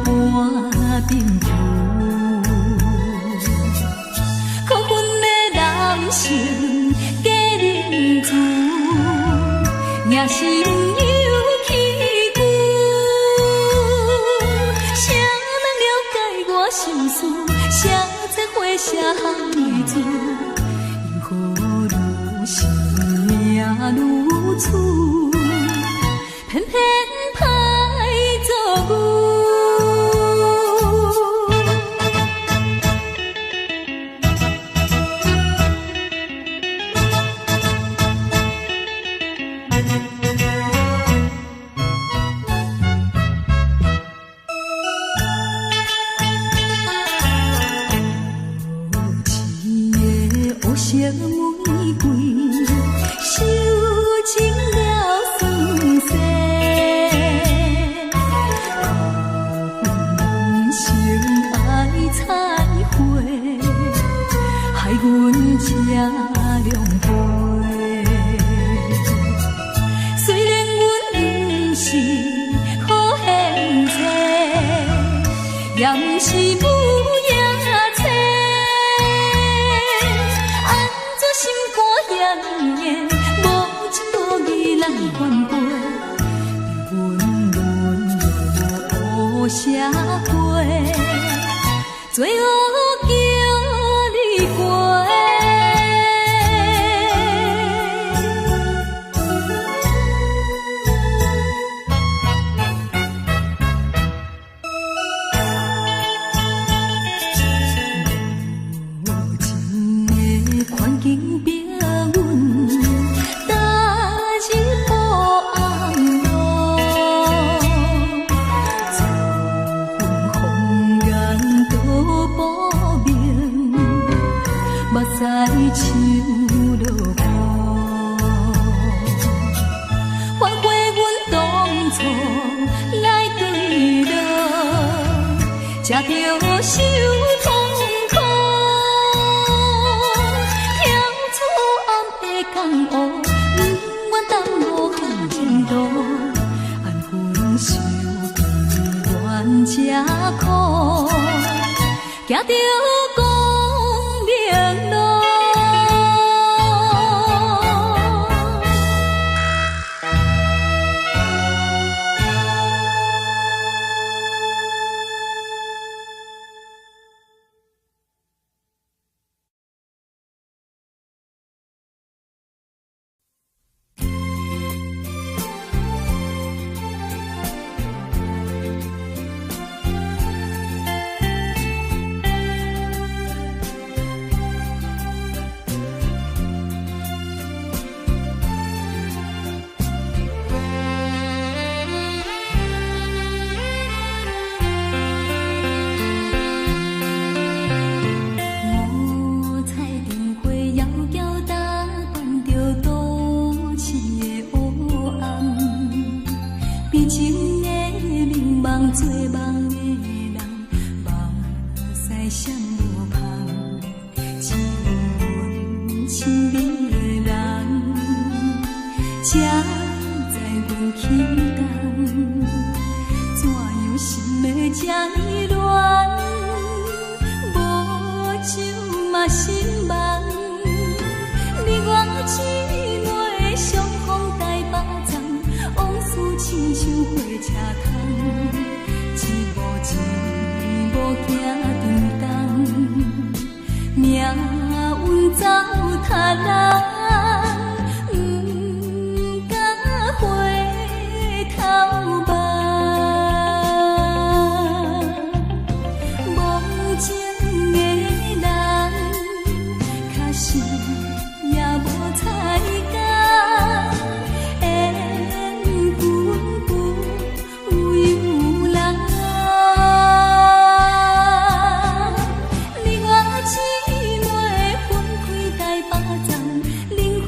伴贫穷。可恨的人生假仁慈，赢心有气久。谁人了解我心事？谁知花谢含泪珠？因何如生命如此，偏偏歹做牛。无情的乌色玫瑰，受尽了酸涩。可恨人生爱彩花，害阮这狼狈。虽然阮不是好现世，也毋是母夜叉。按怎心肝遐呢硬，无情无义人反背，阮沦落乌社会，做恶叫你过。无情的环境逼阮踏入黑暗路，自阮红颜都薄命，目屎像落雨。反悔阮当初来坠落，才著受痛苦。跳出暗的江湖，不愿耽误好前途，安分守己愿吃苦，行著光明路。五彩灯火遥遥打扮著都市的黑暗，悲情的眠梦做梦的人，目屎闪无芳，只有阮亲爱的人，才知阮起工，怎样心会这呢乱？无酒嘛心茫，你我姊妹相逢台北站，往事亲像火车窗，一步一步行沉重，命运走他人，不敢回头望。无情的人，确实也无彩工，缘分不由人。你我姊妹分开台北站，灵魂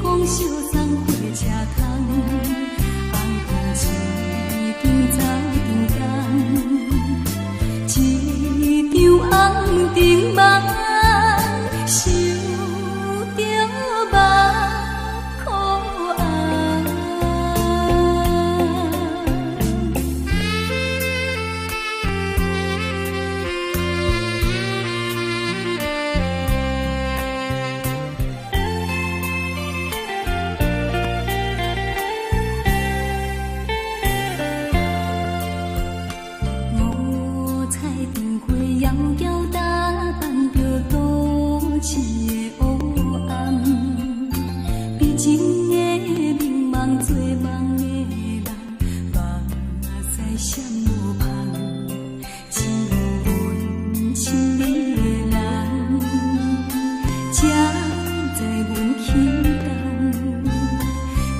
市的黑暗，悲情的眠梦做梦的人，目屎闪无芳，只有阮亲爱的人，才知阮期待，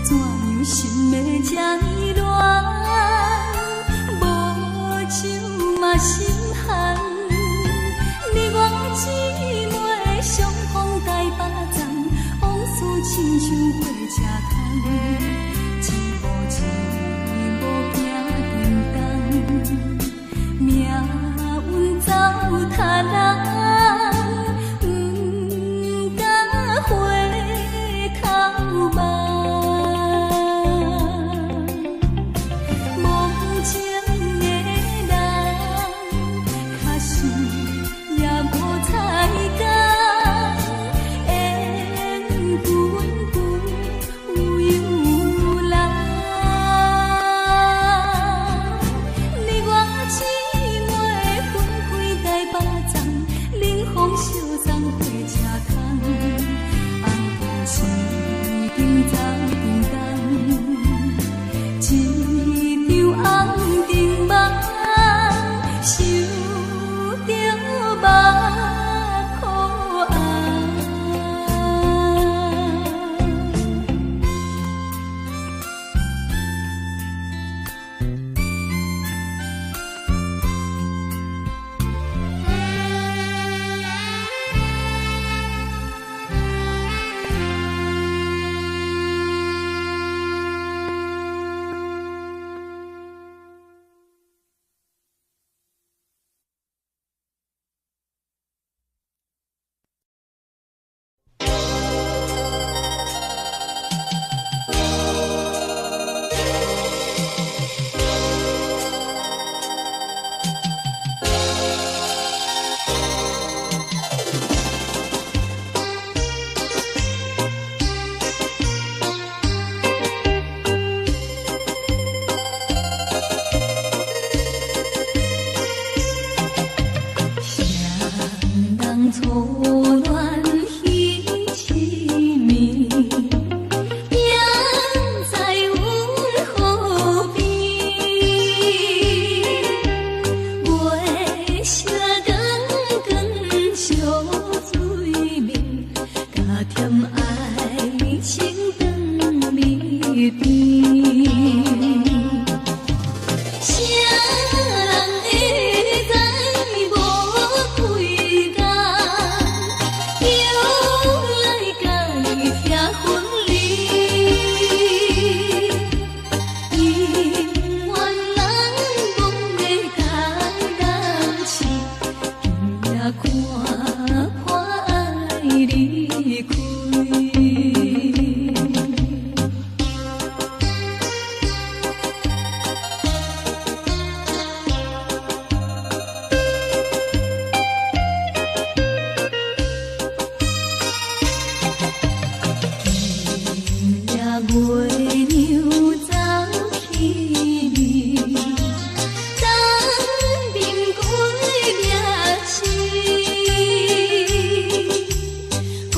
怎样心会这呢乱，无酒嘛心寒。你我姊妹相逢台北站，往事亲像火车窗，一步一步行沉重，命运糟蹋人，不敢回头望。梦情的人，确实也无彩工，缘分有有人。你我姊妹分开台北站，冷风相送火车窗，红土市场走叮当，一场红灯梦，想著目苦红。谁人初恋彼一暝，行在阮河边，月色光光相对面，加添爱情长蜜甜。谁人会知无几工，又来共伊拆分离？姻缘人讲的艰难事，今夜看破爱离开。今夜月娘走起味，东面归命时，孤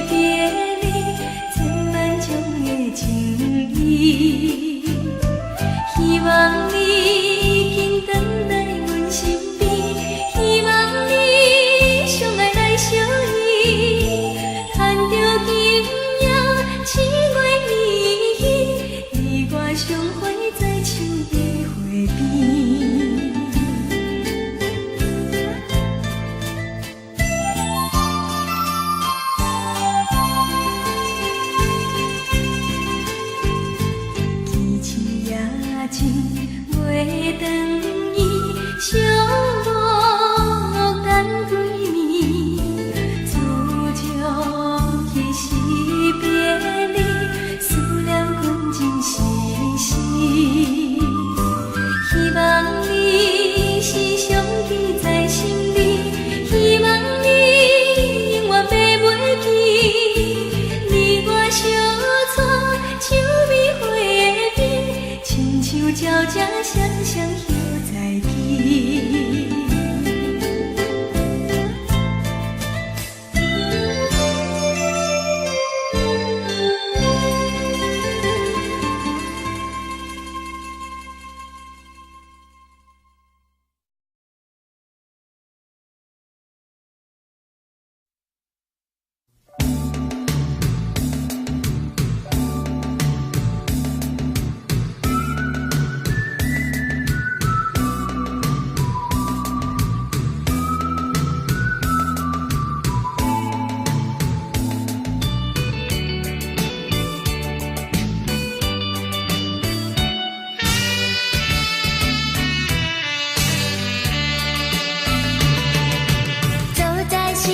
別離，千萬種的情意。希望你緊轉來阮身邊，希望你相愛來相依，牽著今夜七月暝，你我相會在秋的花邊。堅持夜情袂轉移，寂寞等幾暝，自從彼時別離，思念困情絲絲。希望你時常記在心裡，希望你永遠袂袂記，你我相撮秋暝花邊，親像鳥只雙雙葉在起。走在夏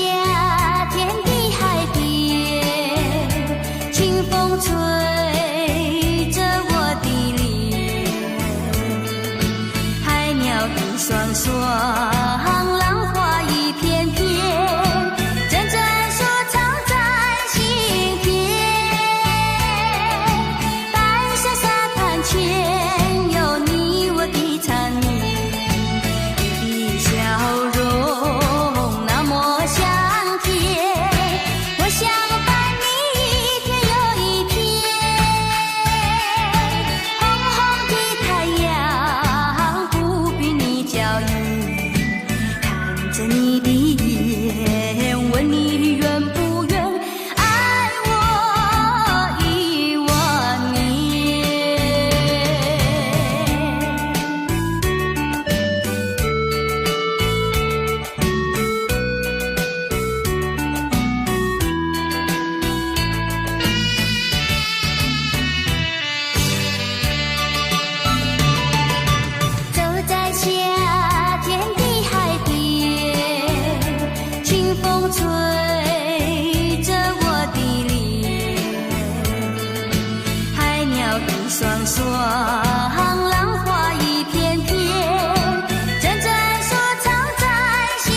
天的海邊，清風吹着我的臉，海鳥一雙雙，浪花一片片，陣陣說唱在心田。白色沙灘前有你我的纏綿，你的笑容那麼香甜，我想伴你一天又一天。紅紅的太陽不比你嬌豔，看着你的眼，問你願不願愛我一萬年。走在夏天的海邊，清風吹着我的臉，海鳥一雙雙，浪花一片片，陣陣說唱在心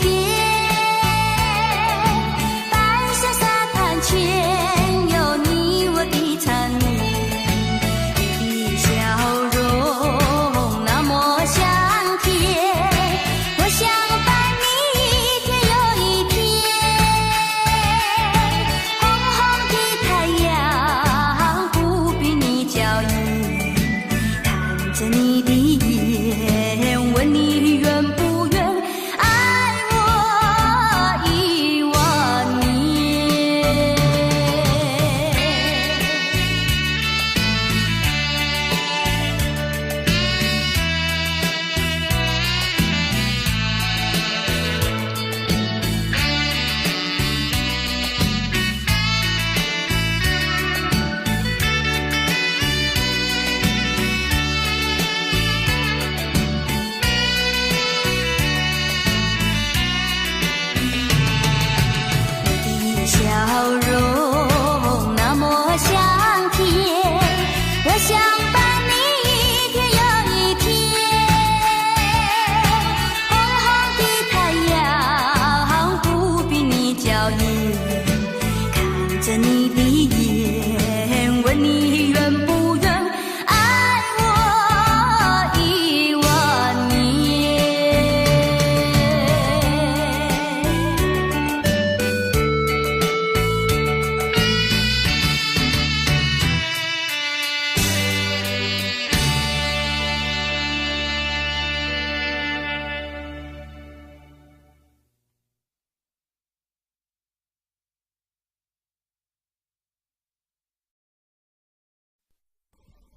田。白色沙灘前有你我的纏綿，你的笑容那麼香甜，我想伴你一天又一天。紅紅的太陽不比你嬌豔，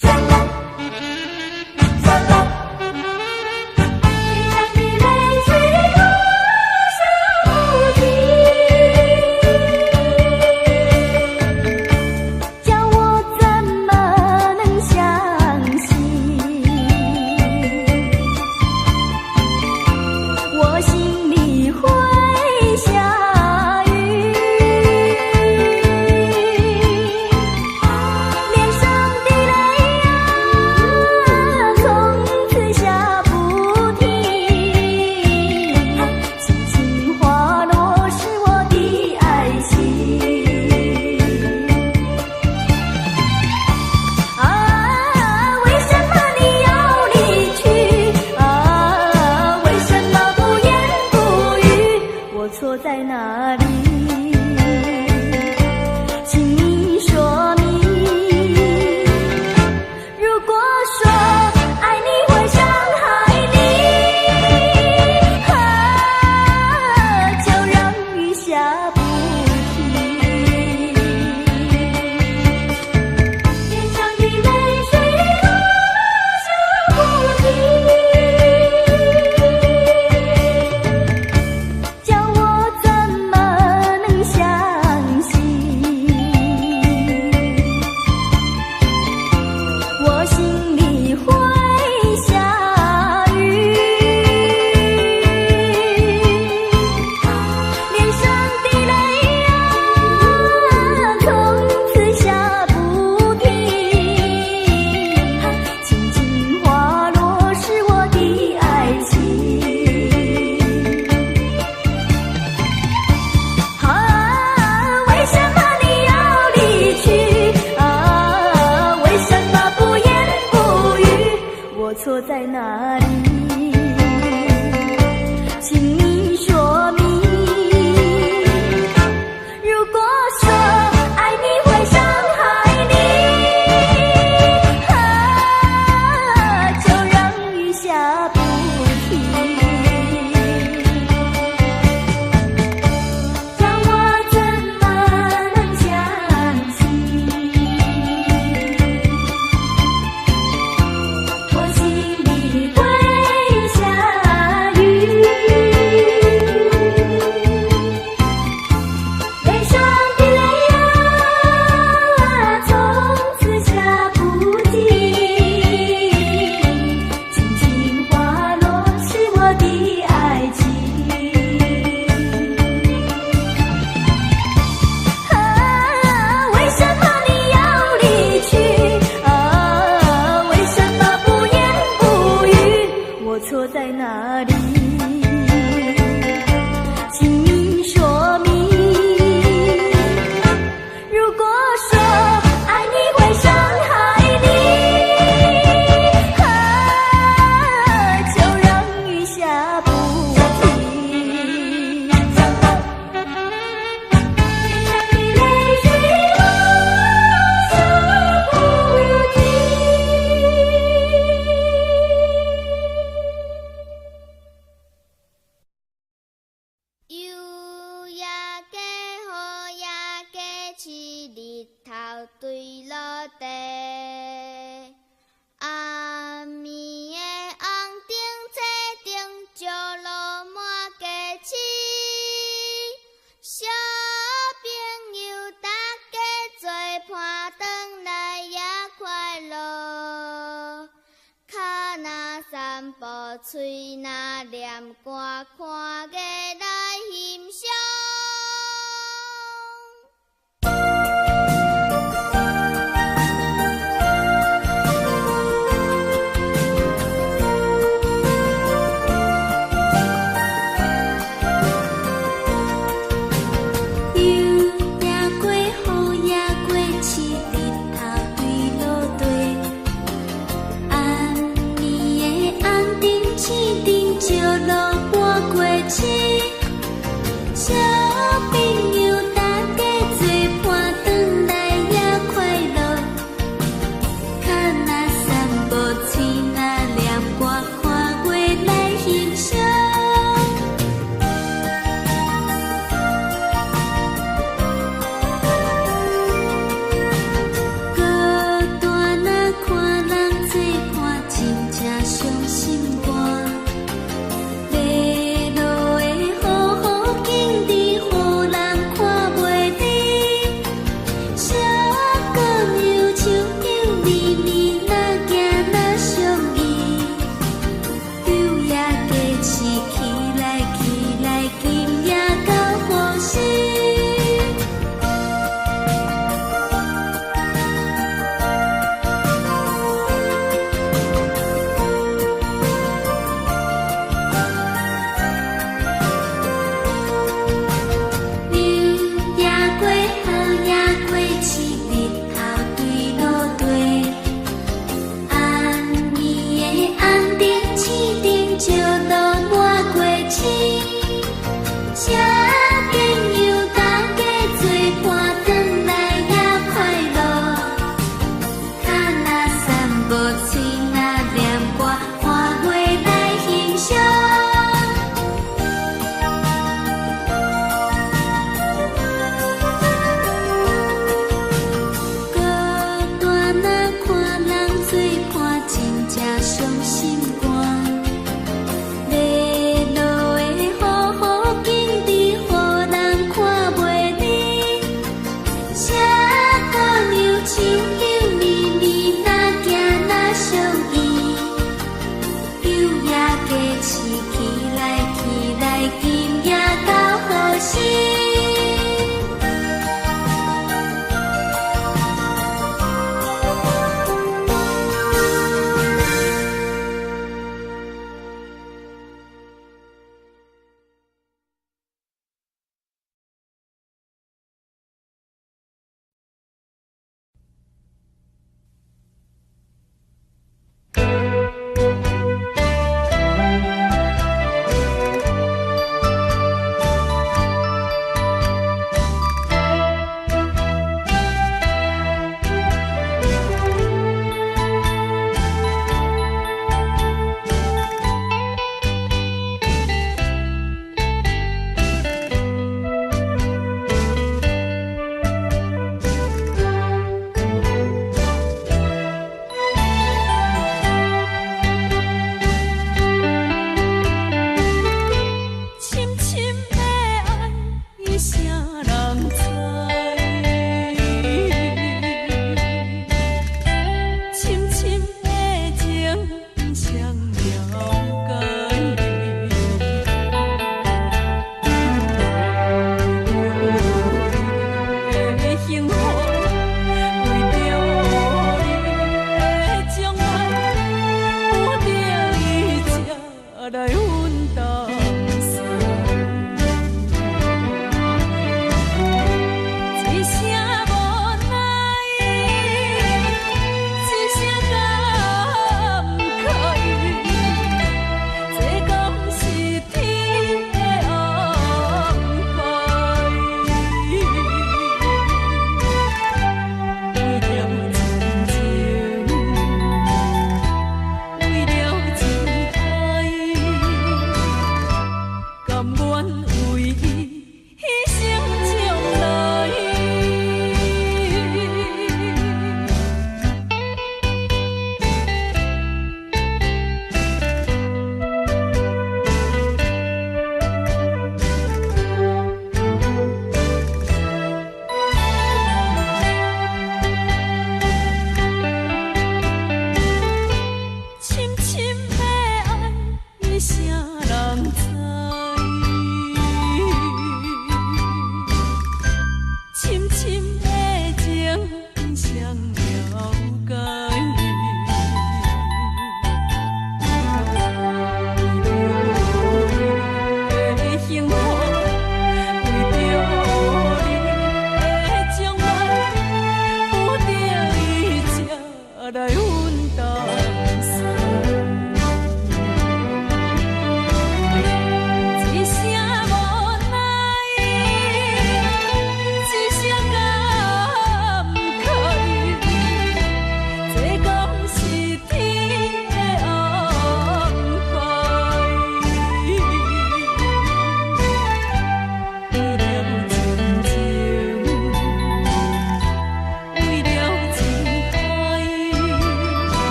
脸上的泪水落下不停，叫我怎麼能相信？我心裡會下雨，臉上的淚啊，從此下不停，輕輕滑落是我的愛情。啊，為什麼你要離去？啊，為什麼不言不語？我錯在哪裡？請你說明。如果說愛你會傷害你，啊，就讓雨下不停。臉上的淚水落下不停，叫我怎麼能相信？我心裡會下雨，臉上的淚啊，從此下不停，輕輕滑落是我的愛情。啊，為什麼你要離去？啊，為什麼不言不語？我錯在哪裡？請你說明。如果說愛你會傷害你，啊，就讓雨下不停。叫我怎麼能相信？我心裡會下雨，臉上的淚啊，從此下不停，輕輕滑落是我的愛情。啊，為什麼你要離去？啊，為什麼不言不語？我錯在哪裡？請你說明。如果說愛你會傷害你，啊，就讓雨下不停。臉上的淚水落下不停。油也加，雨也加，试日頭對落地。暗暝的紅燈青燈，石路滿街市。小朋友大家做伴轉來也快樂。跤若散步，喙若念歌，看藝來欣賞。油也過，雨也過，試日頭對落地。暗暝的紅燈青燈，石路半過市。心。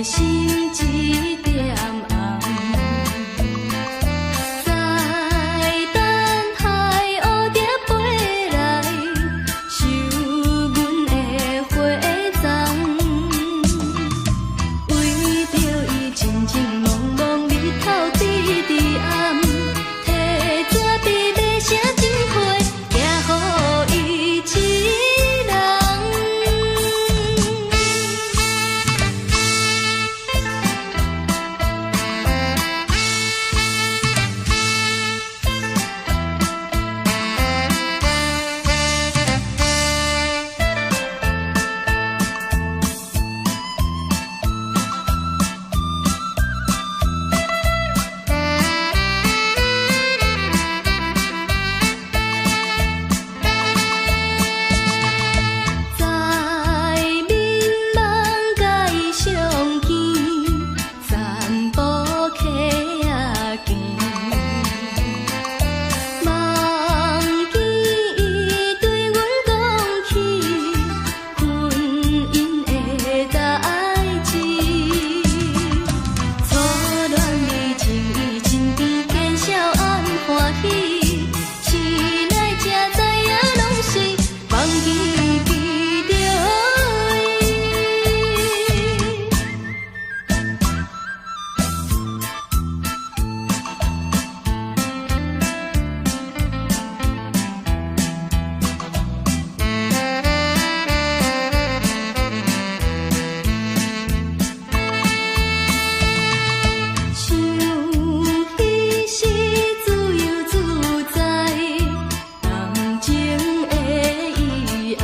心一點紅。在等待蝴蝶飛來，收阮的花叢。為著伊情情濛濛，日頭直直暗，提紙皮馬寫情批，寄予伊一人。在眠夢共伊相見，散步溪仔墘，夢見伊對阮講起婚姻的代誌，初戀的情意真甜，見笑暗歡喜，生來才知影攏是放棄記著伊。想彼時自由自在，動情的意愛，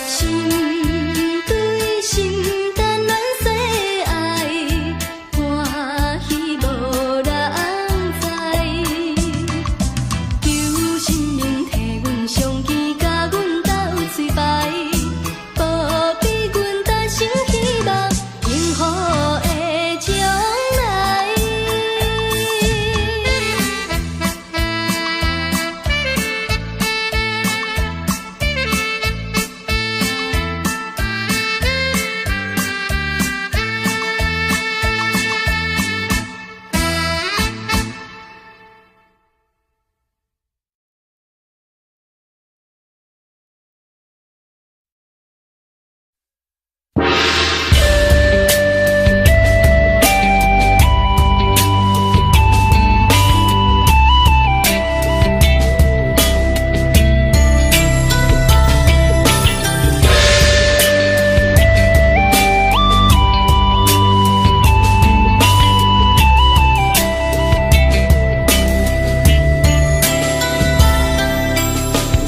心對心陳戀細愛，歡喜無人知。求神明替阮相見，共阮鬥喙牌，保庇阮單身希望，幸福的將來。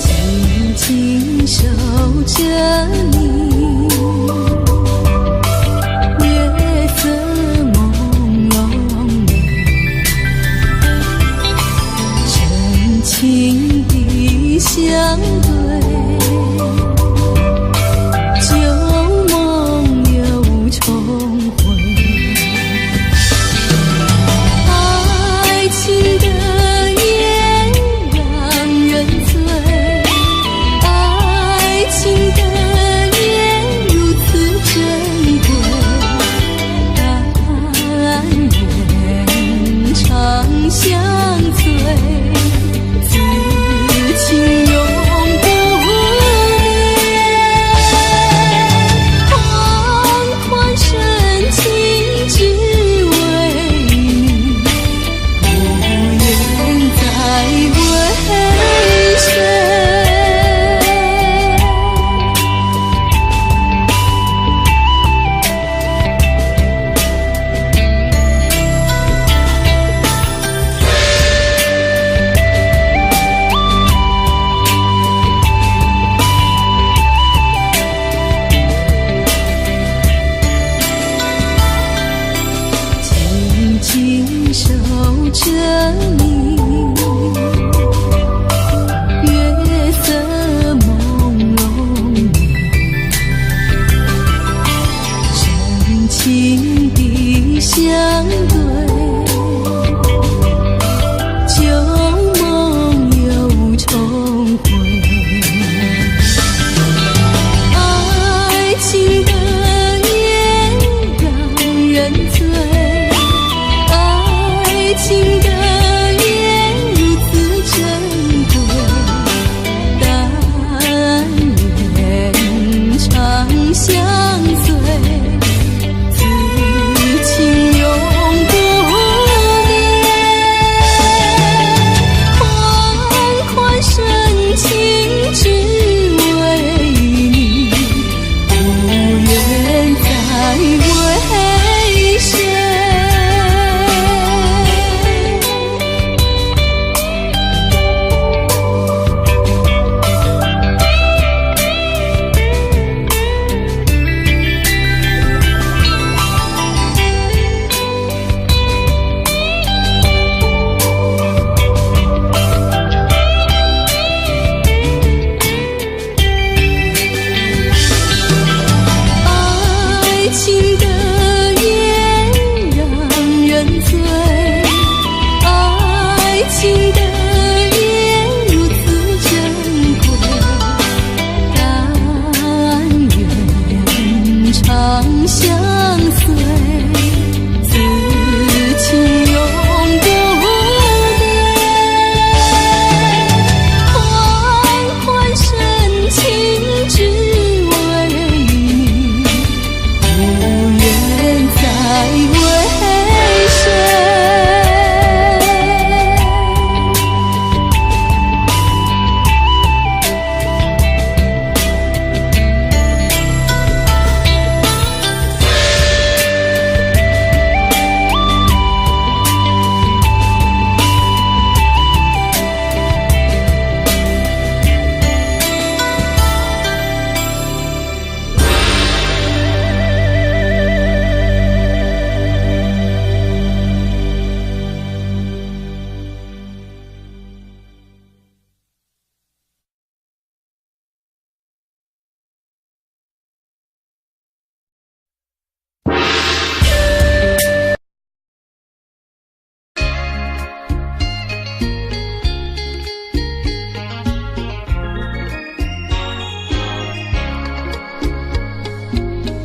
緊緊守著你，月色朦朧裡，深情的相對，舊夢又重回。愛情的夜讓人醉，愛情的夜如此珍貴，但願長相隨，此情永不滅。款款深情只為你，不願再為誰。緊緊守著你，月色朦朧裡，深情的相對，舊夢又重回。愛情的夜相隨，此情永不變。款款深情只為你，無緣再為誰。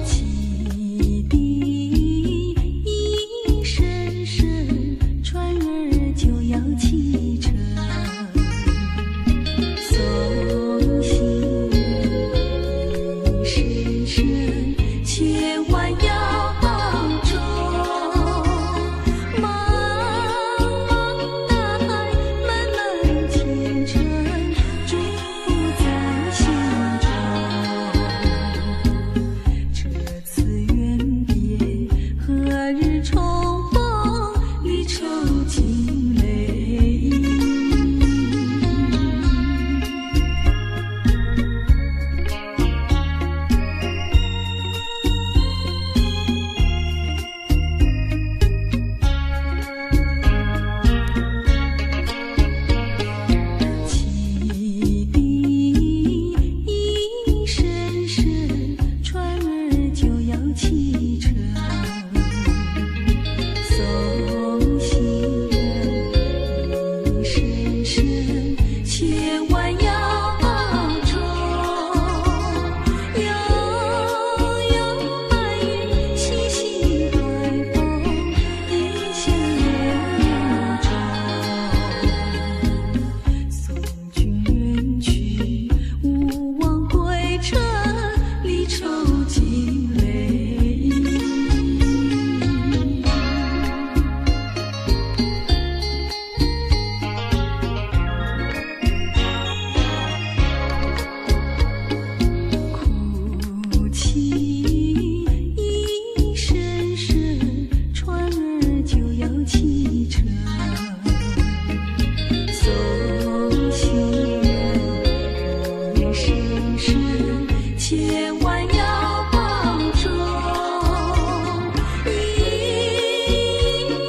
汽笛一聲聲，船兒就要啟程，送行人一聲聲，千萬要保重。茫茫大海，漫漫前程，祝福在心中。這次遠別，何日重逢？離愁盡淚盈。汽笛一聲聲，船兒就要啟程，送行人一聲聲，千萬要保重。悠悠白雲，細細海風，異鄉人中。送君遠去，勿忘歸程，離愁盡淚盈。哭泣一聲聲，船兒就要啟程，送行人一聲聲，千萬要保重。依依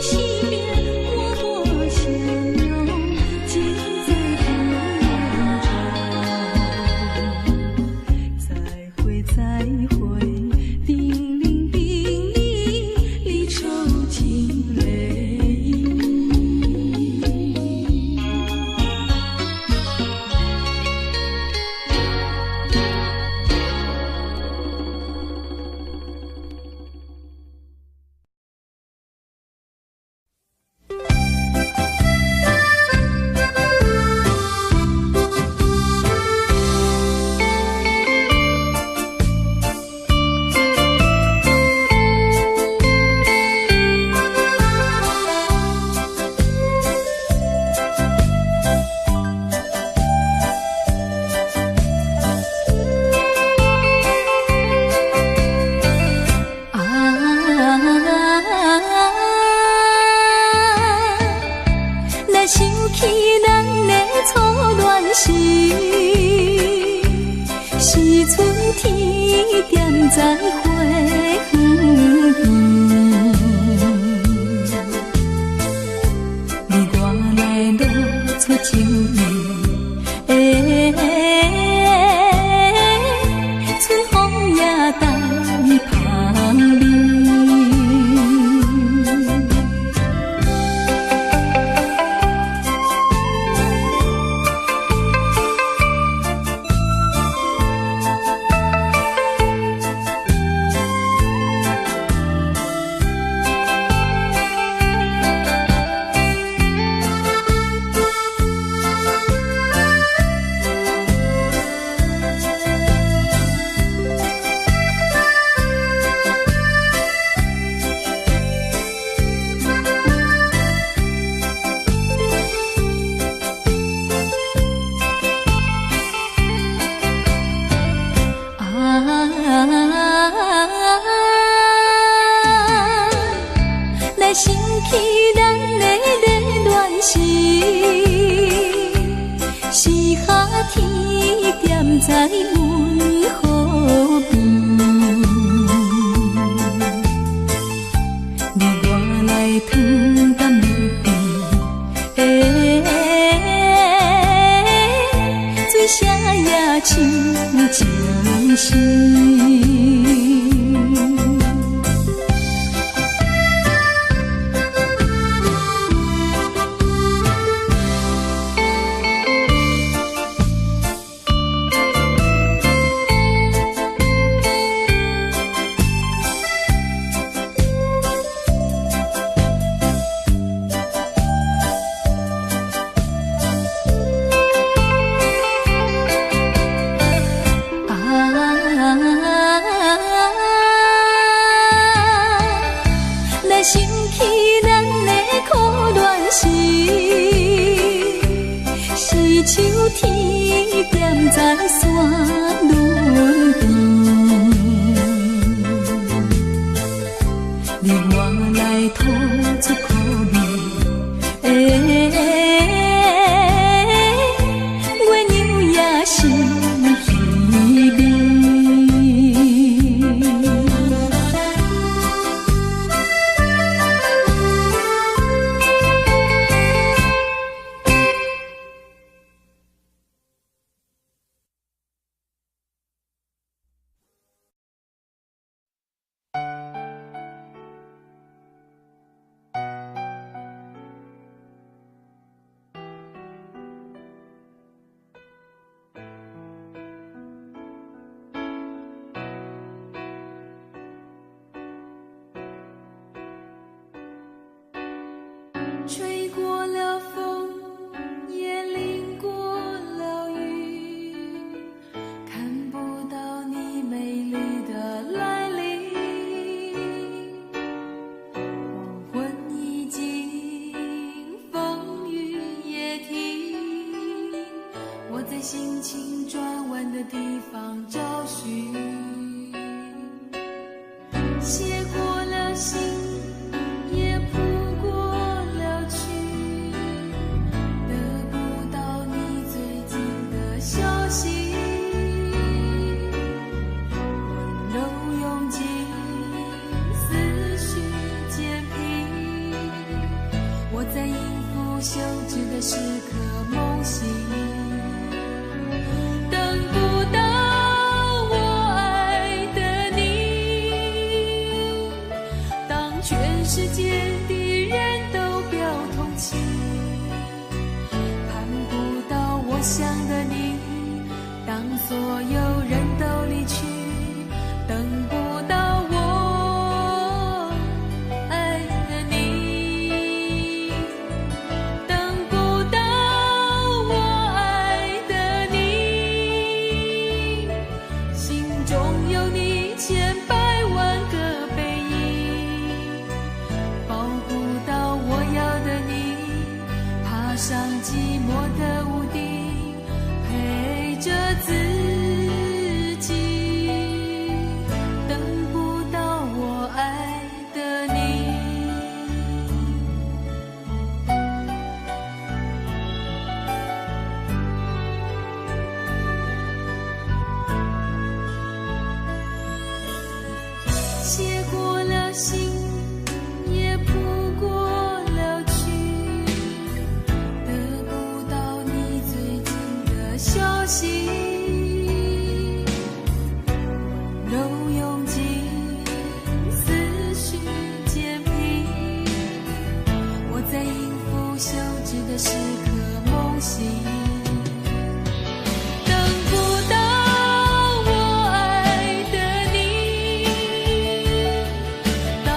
惜別，脈脈相擁，盡在不言中。再會再會，叮嚀叮嚀，離愁盡淚盈。啊，若想起咱的初戀時，是春天踮在花園邊，你我來露出情意，春風也帶香味。在阮河邊，你我來吞甘蜜甜，水聲也親情深。啊，想起咱的苦戀時，是秋天踮在山崙邊，你我來吐出苦味，月娘也是稀微。吹過了風，也淋過了雨，看不到你美麗的來臨。黃昏已盡，風雨也停，我在心情轉彎的地方找尋，寫過了信，也譜過了曲，得不到你最近的消息，溫柔用盡，思緒漸平，我在應付休止的時刻夢醒，等不到我愛的你，當全世界的人都表同情，盼不到我想的你，當所有人都離去，等不到我愛的你，等不到我愛的你，心中有你千百萬個背影，抱不到我要的你，爬上寂寞的屋頂，陪着自己，等不到我愛的你。寫過了信，也譜過了曲，得不到你最近的消息，溫柔用盡，思緒漸平，我在應付休止的時刻夢醒，等不到我愛的你，當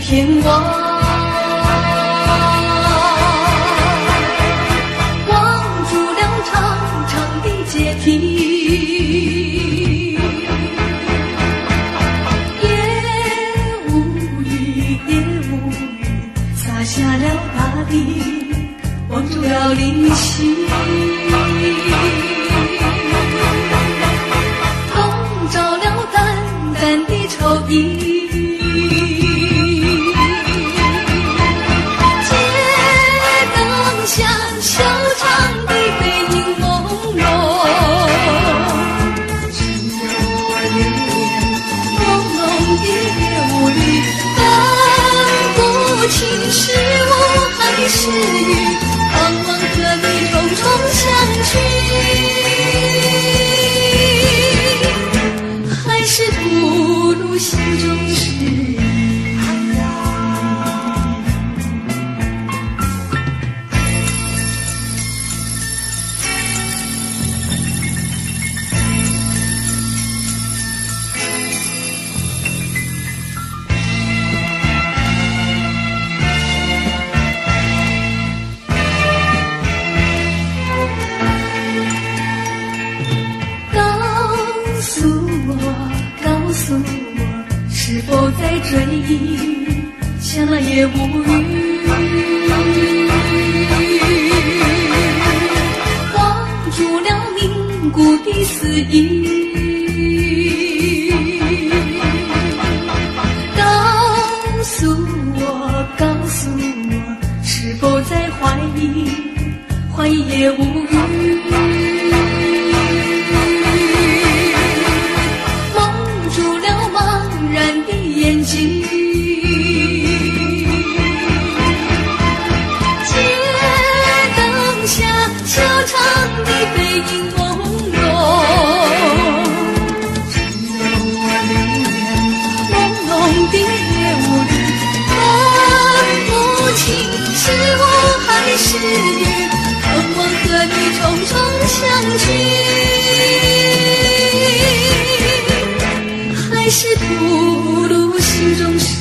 片網，望住了長長的階梯。夜無雨，夜無雨，灑下了大地，望住了靈犀。籠罩了淡淡的愁意。街燈下，小唱的背影朦朧，襯得我留戀朦朧的夜霧裡，分不清是霧還是雨，盼望和你重重相聚，還是吐露心中事。告訴我，告訴我，是否在追憶，像那夜無雨，望住了凝固的思憶。告訴我，告訴我，是否在懷疑，懷疑夜無雨，蒙住了茫然的眼睛。街燈下，小唱的背影朦朧，襯得我留戀朦朧的夜霧裡，分不清是霧還是雨，盼望和你重重相聚，還是吐露心中事。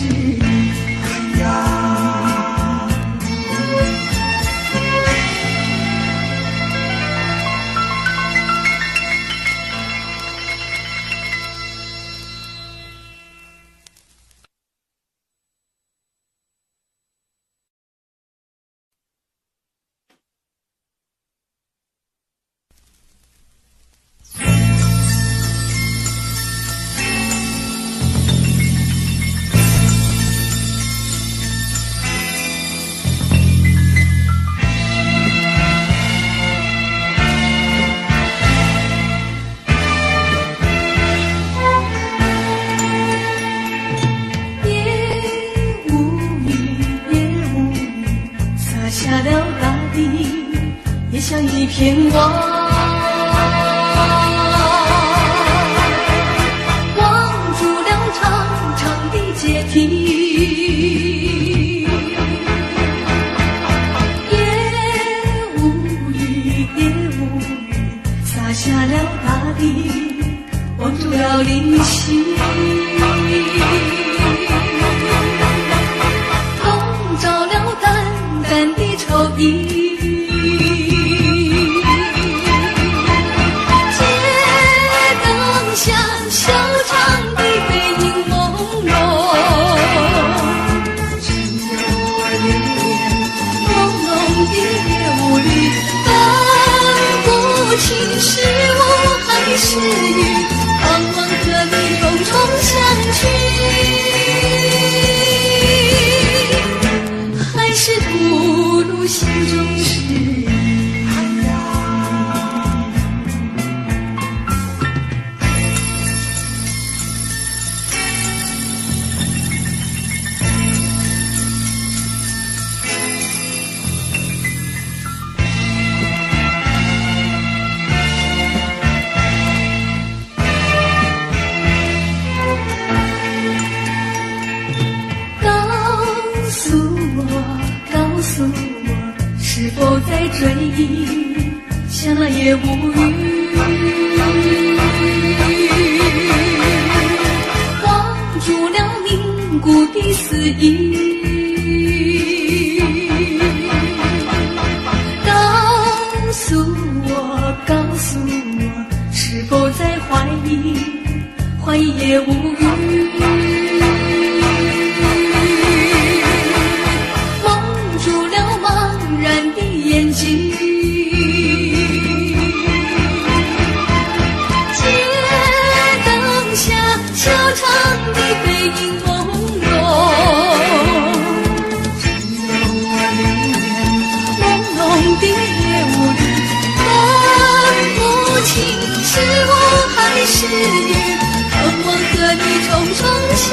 夜無雨，夜無雨，灑下了大地，也像一片網，望住了長長的階梯。夜無雨，夜無雨，灑下了大地，望住了靈犀。籠罩了淡淡的愁意。街燈下，小唱的背影朦朧，襯得我留戀朦朧的夜霧裡，分不清是霧還是雨，盼望和你重重相聚，還是吐露心中事。告訴我，告訴我，是否在追憶，像那夜無雨，望住了凝固的思議。告訴我，告訴我，是否在懷疑？懷疑也無語。蒙住了茫然的眼睛。街燈下，修長的背影朦朧，只有我留戀朦朧的夜霧裡，分不清是霧還是雨，渴望和你重重相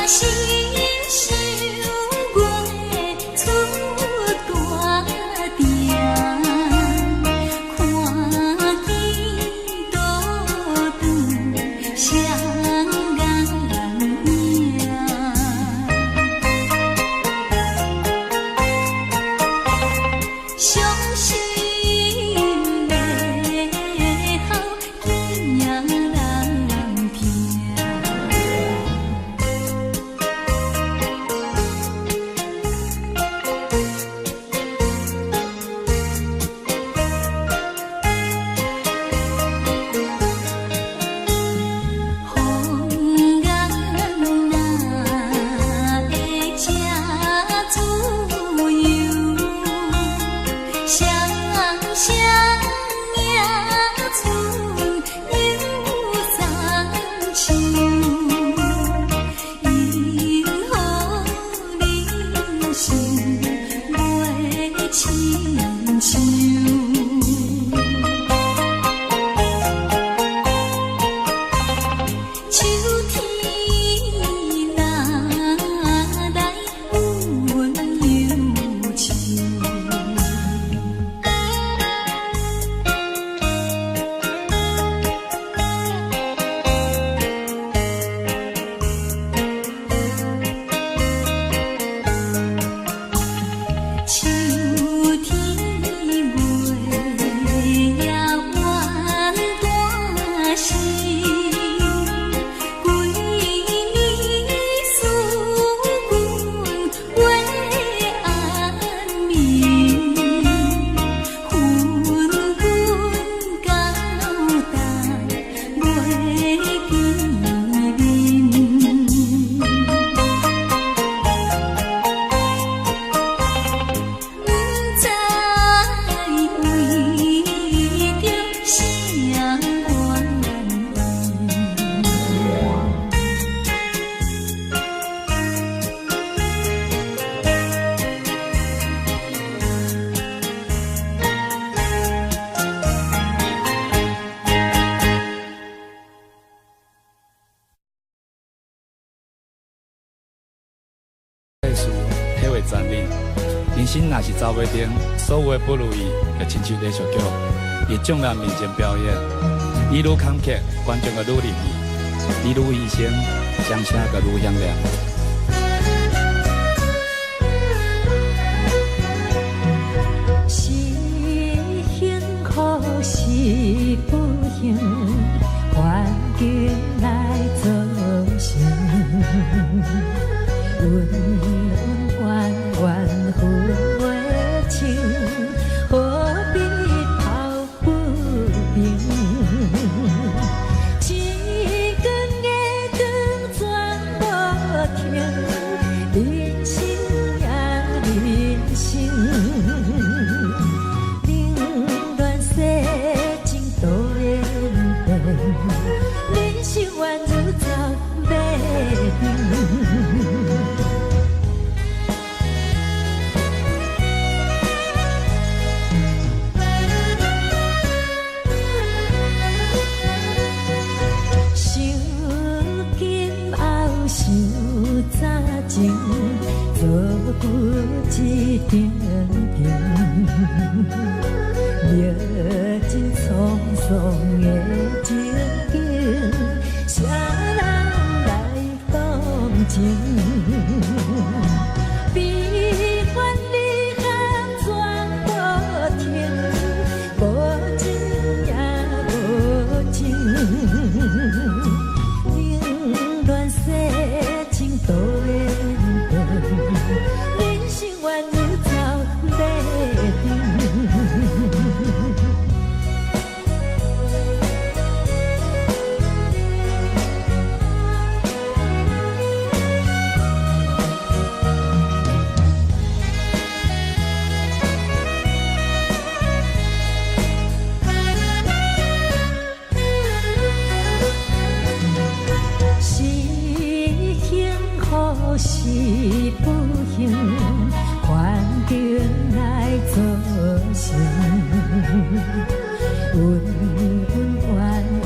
是想月出大定，看见倒转双眼影。伤心的哭，囝人听。风眼哪会这自由？双双迎春又送秋，因何人生袂亲像？秋天若来阮忧愁。秋天月也圆大时，规暝思君袂安眠，分分交代袂见面。不知为著啥原因。事体会真理。人生若是走袂停，所有的不如意就亲像连续剧，伫众人面前表演，伊愈坎坷，观众就愈入戏；伊愈牺牲，掌声就愈响亮。是幸福是不幸，环境来造成。恩恩怨怨分袂清，何必抱不平？一天的长全无停，人生呀人生，冷暖世情多演变，人生宛如走马灯。想今后想早前，做久一阵阵，历尽沧桑的情景，谁人来同情？悲欢离合全无停，无情也无情。冷暖世情多演变，人生宛如走马灯。是幸福是不幸，环境来造成。恩恩怨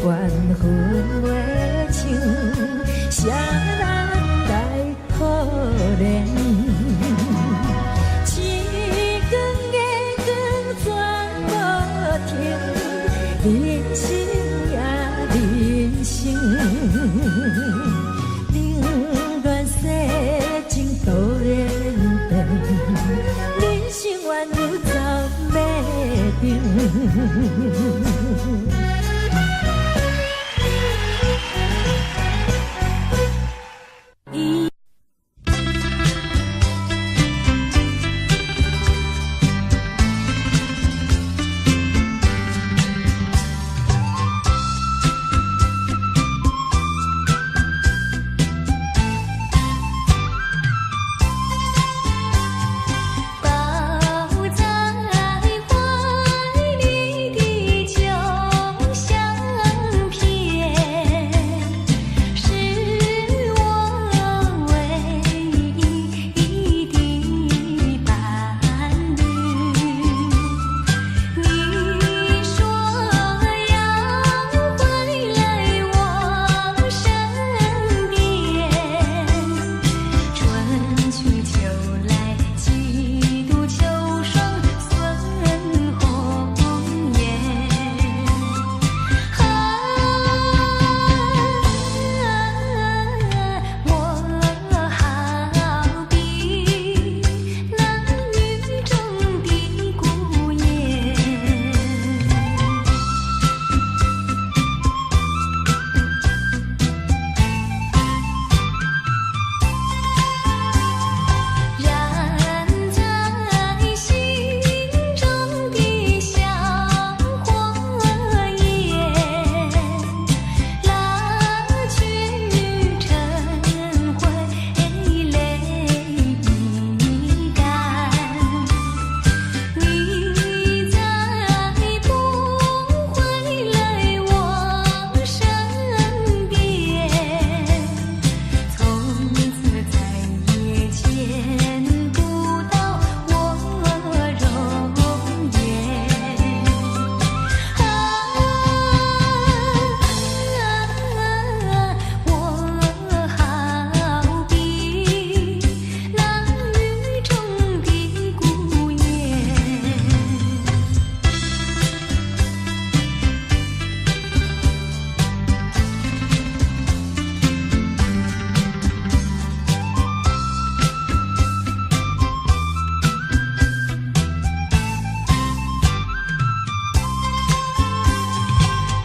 怨分袂清，谁人来同抱在懷裡的舊相片，是我唯一的伴侶。你說要回來我身邊，春去秋來幾度秋霜損紅顏。啊，我好比那雨中的孤雁。燃在心中的小火焰，拉去塵灰淚已乾。你再不回來我身邊，從此再也見不到我容顏。啊，我好比那雨中的孤雁。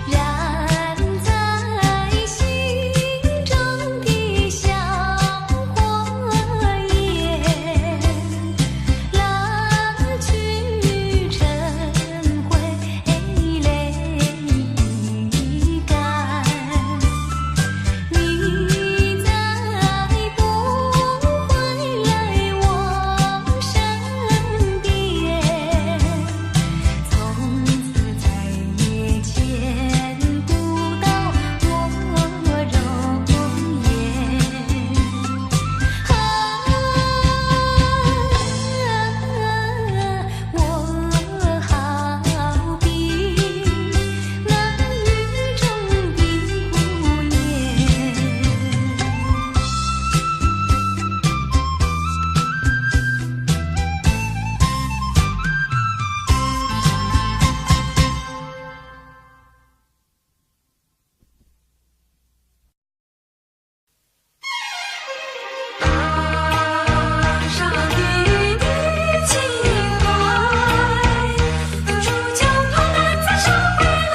燃在心中的小火焰，拉去塵灰淚已乾。你再不回來我身邊，從此再也見不到我容顏。啊，我好比那雨中的孤雁。上帝的情懷，付出就怕難再收回來。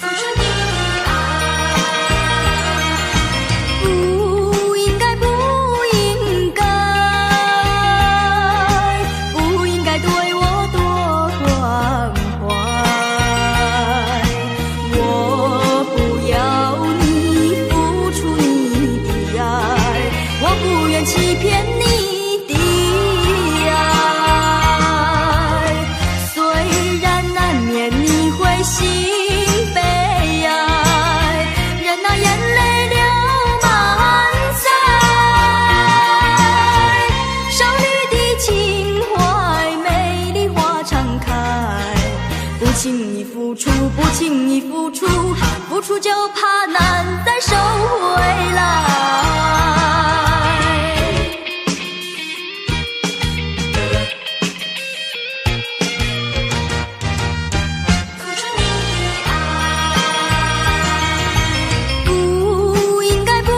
付出你的愛，不應該，不應該，不應該對我多關懷。我不要你付出你的愛，我不願欺騙你的愛。雖然難免你會心悲哀，任那眼淚流滿載。少女的情懷，美麗花常開，不輕易付出，不輕易付出，付出就怕難再收回來。付出你的愛，不應該，不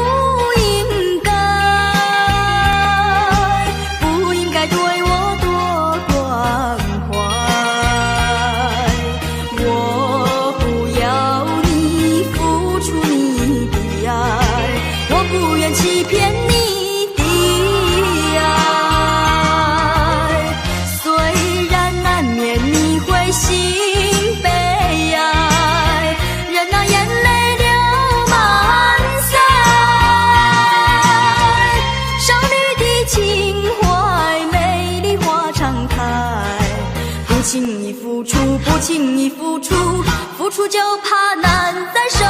輕易付出，不輕易付出，付出就怕難再收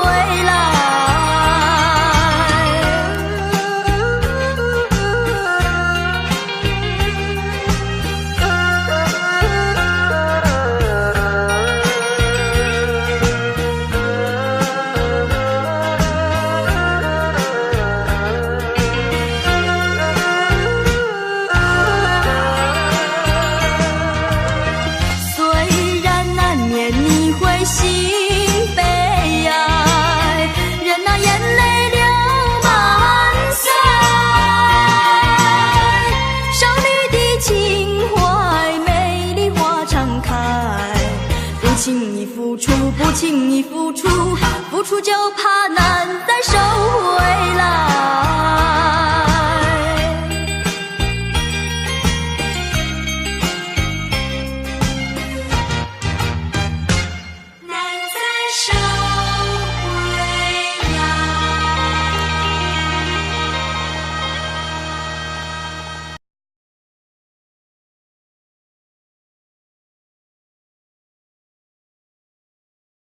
回來。雖然難免你會心悲哀，任那眼淚流滿腮。少女的情懷，美麗花常開，不輕易付出，不輕易付出，付出就怕難再收